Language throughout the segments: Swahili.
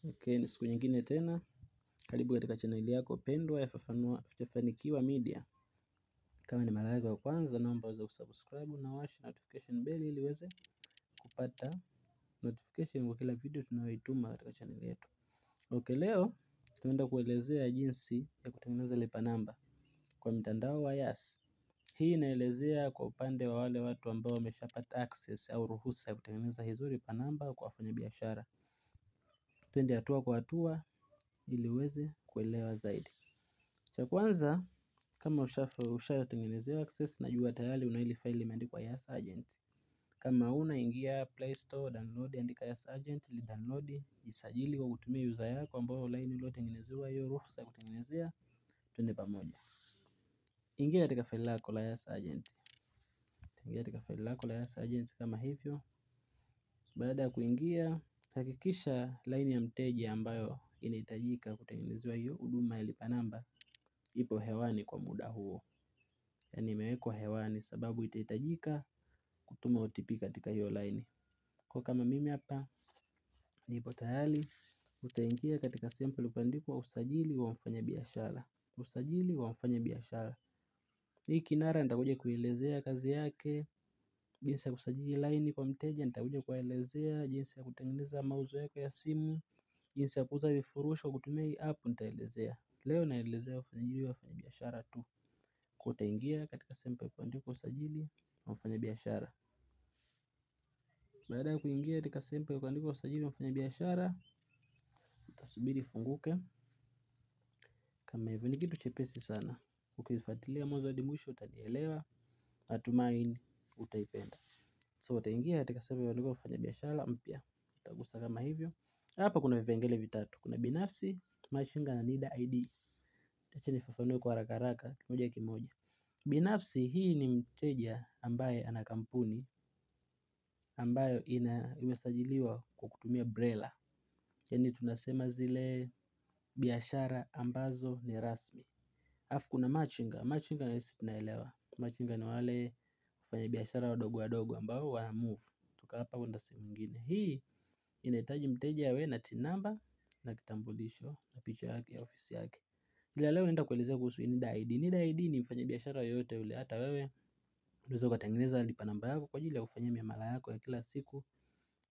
Okay, ni siku nyingine tena. Karibu katika chaneli yako pendwa ya Fanikiwa Media. Kama ni mara yako ya kwanza, naomba uweze kusubscribe na washa notification bell ili uweze kupata notification kwa kila video tunayoituma katika chaneli yetu. Okay, leo tunaenda kuelezea jinsi ya kutengeneza lipa namba kwa mtandao wa Yas. Hii inaelezea kwa upande wa wale watu ambao wameshapata access au ruhusa ya kutengeneza hizo lipa namba kwa wafanyabiashara. Twende hatua kwa hatua ili uweze kuelewa zaidi. Cha kwanza, kama ushatengenezewa access, najua tayari una ile faili imeandikwa Yas Agent. Kama una, ingia Play Store, download, andika Yas Agent, li download, jisajili kwa kutumia user yako ambayo line iliyotengenezewa hiyo ruhusa ya kutengenezea. Twende pamoja. Ingia katika faili lako la Yas Agent. Ingia katika faili lako la Yas Agent kama hivyo. Baada ya kuingia, hakikisha line ya mteja ambayo inahitajika kutengenezewa hiyo huduma ya lipa namba ipo hewani kwa muda huo. Yaani imewekwa hewani sababu itahitajika kutuma OTP katika hiyo line. Kwa kama mimi hapa nipo tayari, utaingia katika sehemu iliyoandikwa usajili wa mfanyabiashara. Usajili wa mfanyabiashara. Hii kinara nitakuja kuelezea kazi yake, jinsi ya kusajili line kwa mteja, nitakuja kuelezea jinsi ya kutengeneza mauzo yako ya simu, jinsi ya kuuza vifurushi kutumia hii app nitaelezea. Leo naelezea usajili wa wafanyabiashara tu. Kwa utaingia katika sehemu iliyoandikwa usajili wa mfanyabiashara. Baada ya kuingia katika sehemu iliyoandikwa usajili wa mfanyabiashara, utasubiri ifunguke kama hivyo. Ni kitu chepesi sana. Ukifuatilia mwanzo hadi mwisho utanielewa. Natumaini utaipenda. So utaingia katika sehemu iliyoandikwa mfanyabiashara mpya. Utagusa kama hivyo. Hapa kuna vipengele vitatu. Kuna binafsi, machinga na NIDA ID. Acha nifafanue kwa haraka haraka kimoja kimoja. Binafsi, hii ni mteja ambaye ana kampuni ambayo imesajiliwa kwa kutumia BRELA. Yaani tunasema zile biashara ambazo ni rasmi. Alafu kuna machinga. Machinga na sisi tunaelewa. Machinga ni wale wafanyabiashara wadogo wadogo ambao wana move kutoka hapa kwenda sehemu nyingine. Hii inahitaji mteja awe na TIN number na kitambulisho na picha yake ya ofisi yake. Ila leo naenda kuelezea kuhusu NIDA ID. NIDA ID ni mfanyabiashara yoyote yule, hata wewe unaweza ukatengeneza lipa namba yako kwa ajili ya kufanyia miamala yako ya kila siku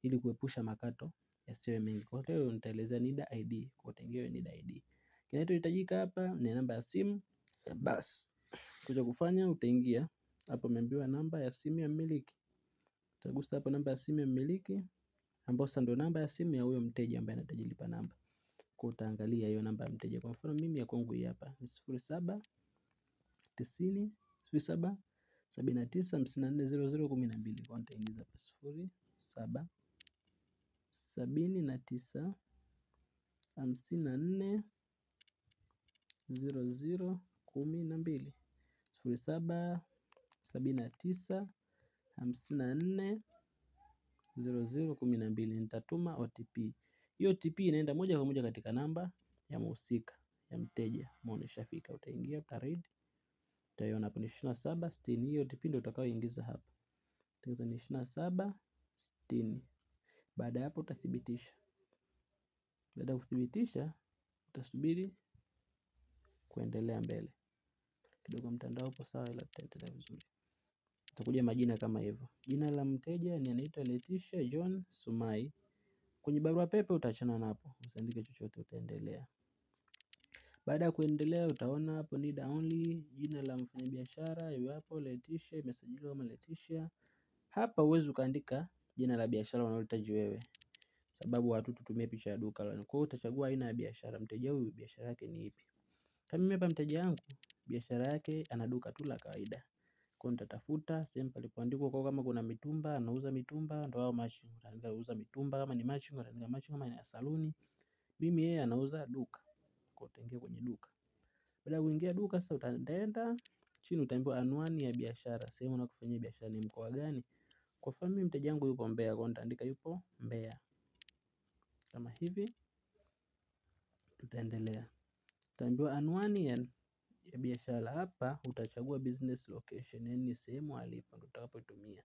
ili kuepusha makato yasiwe mengi. Kwa leo nitaelezea NIDA ID, kwa utaingia NIDA ID. Kinachohitajika hapa ni namba ya simu. Bas. Kuja kufanya utaingia hapo, umeambiwa namba ya simu ya mmiliki. Utagusa hapo namba ya simu ya mmiliki ambayo sasa ndio namba ya simu ya huyo mteja ambaye anahitaji lipa namba. Kwa utaangalia hiyo namba ya mteja. Kwa mfano mimi ya kwangu hii hapa ni 07 90 07 79 54 00 12. Kwa nitaingiza hapa 07 79 54 00 12. 07 79 54 00 12. Nitatuma OTP. Hiyo OTP inaenda moja kwa moja katika namba ya mhusika, ya mteja. Muone ishafika. Utaingia, utaread. Utaiona hapo ni 27 60. Hiyo OTP ndio utakayoingiza hapa. Utaingiza ni 27 60. Baada ya hapo utathibitisha. Baada ya kuthibitisha utasubiri kuendelea mbele. Kidogo mtandao upo sawa, ila tutaendelea vizuri. Utakuja majina kama hivyo. Jina la mteja ni anaitwa Letitia John Sumai. Kwenye barua pepe utaachana napo, usiandike chochote, utaendelea. Baada ya kuendelea utaona hapo NIDA only, jina la mfanyabiashara iwapo Letitia, imesajiliwa kama Letitia. Hapa huwezi ukaandika jina la biashara unalohitaji wewe, sababu hatututumie picha ya duka. Kwa hiyo utachagua aina ya biashara, mteja huyu biashara yake ni ipi. Kama mimi hapa mteja wangu biashara yake ana duka tu la kawaida. Kwa hiyo nitatafuta sehemu palipoandikwa kwa kama kuna mitumba, anauza mitumba, ndio hao machinga. Utaandika uza mitumba, kama ni machinga utaandika machinga, kama ni saluni. Mimi yeye anauza duka. Kwa hiyo utaingia kwenye duka. Baada ya kuingia duka sasa utaenda chini, utaambiwa anwani ya biashara, sehemu unakofanyia biashara ni mkoa gani. Kwa mfano mimi mteja wangu yupo Mbeya, kwa hiyo nitaandika yupo Mbeya. Kama hivi tutaendelea. Utaambiwa anwani ya biashara. Hapa utachagua business location, yani sehemu alipo ndio utakapotumia.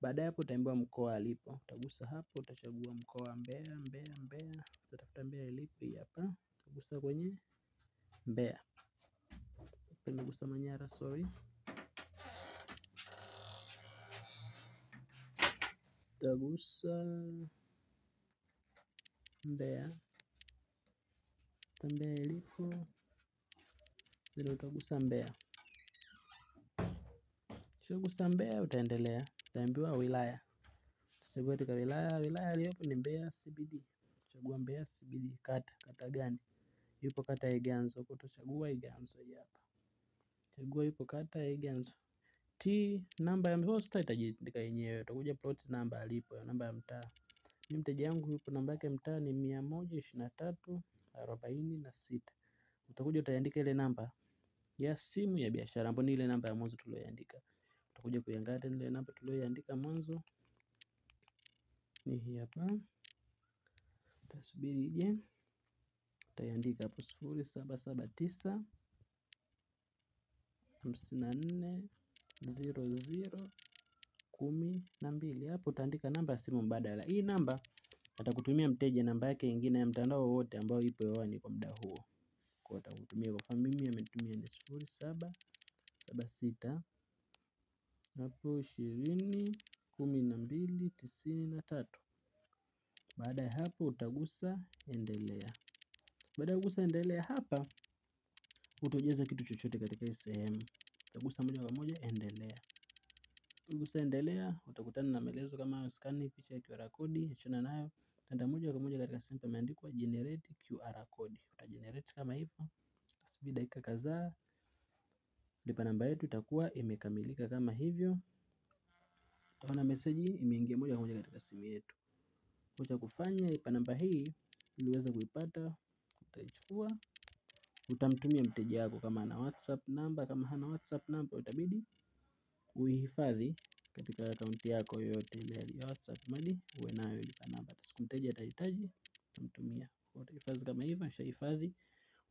Baada hapo utaambiwa mkoa alipo. Utagusa hapo, utachagua mkoa Mbeya, Mbeya, Mbeya. Utatafuta Mbeya ilipo, hii hapa. Utagusa kwenye Mbeya. Nimegusa Manyara, sorry. Utagusa Mbeya. Mbeya ilipo. Then utagusa Mbeya. Ukishagusa Mbeya utaendelea. Utaambiwa wilaya. Utachagua katika wilaya, wilaya iliyopo ni Mbeya CBD. Chagua Mbeya CBD. Kata, kata gani? Yupo kata ya Iganzo. Kwa utachagua Iganzo hii hapa. Chagua yupo kata ya Iganzo. T namba ya posta itajiandika yenyewe. Utakuja plot namba alipo, namba ya mtaa. Mimi mteja wangu yupo namba yake mtaa ni 12346. Utakuja utaandika ile namba ya simu ya biashara ambayo ni ile namba ya mwanzo tuliyoiandika. Utakuja kuiangalia tena ile namba tuliyoiandika mwanzo ni hii hapa. Utasubiri ije. Utaiandika hapo 0779 54 00 12. Hapo utaandika namba ya simu mbadala. Hii namba atakutumia mteja namba yake nyingine ya mtandao wote ambao ipo hewani kwa muda huo. Kwa atakutumia, kwa mfano mimi amenitumia ni 0776 hapo 20 12 93. Baada ya hapo utagusa endelea. Baada ya kugusa endelea hapa utajaza kitu chochote katika hii sehemu. Utagusa moja kwa moja endelea. Ukigusa endelea utakutana na maelezo kama scan picha ya QR code, achana nayo. Utaenda moja kwa moja katika sehemu imeandikwa generate QR code. Utagenerate kama hivyo. Subiri dakika kadhaa. Lipa namba yetu itakuwa imekamilika kama hivyo. Utaona message imeingia moja kwa moja katika simu yetu. Kwa cha kufanya lipa namba hii ili uweze kuipata, utaichukua, utamtumia mteja wako kama ana WhatsApp namba. Kama hana WhatsApp namba utabidi uihifadhi katika akaunti yako yoyote ile ya WhatsApp, mali uwe nayo lipa namba. Siku mteja atahitaji utamtumia. Utahifadhi kama hivyo, ushahifadhi.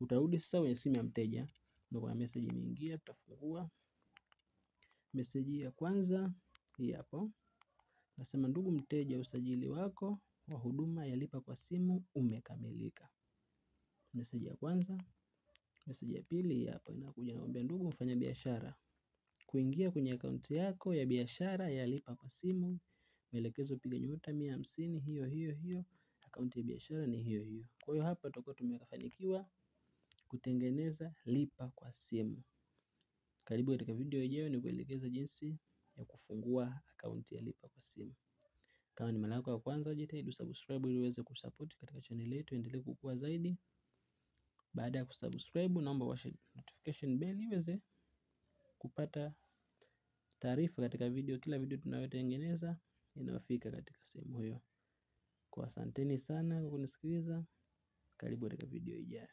Utarudi sasa kwenye simu ya mteja. Ndio kuna message imeingia, tutafungua. Message ya kwanza hii hapo. Nasema ndugu mteja, usajili wako wa huduma ya lipa kwa simu umekamilika. Message ya kwanza. Message ya pili hapo inakuja inakwambia ndugu mfanyabiashara, kuingia kwenye akaunti yako ya biashara ya lipa kwa simu, maelekezo piga nyota 150 hiyo hiyo hiyo, akaunti ya biashara ni hiyo hiyo. Kwa hiyo hapa tutakuwa tumefanikiwa kutengeneza lipa kwa simu. Karibu katika video ijayo ni kuelekeza jinsi ya kufungua akaunti ya lipa kwa simu. Kama ni mara yako ya kwanza, jitahidi subscribe ili uweze kusupport katika channel yetu endelee kukua zaidi. Baada ya kusubscribe, naomba washe notification bell iweze kupata taarifa katika video, kila video tunayotengeneza inayofika katika sehemu hiyo. Kwa asanteni sana kwa kunisikiliza. Karibu katika video ijayo.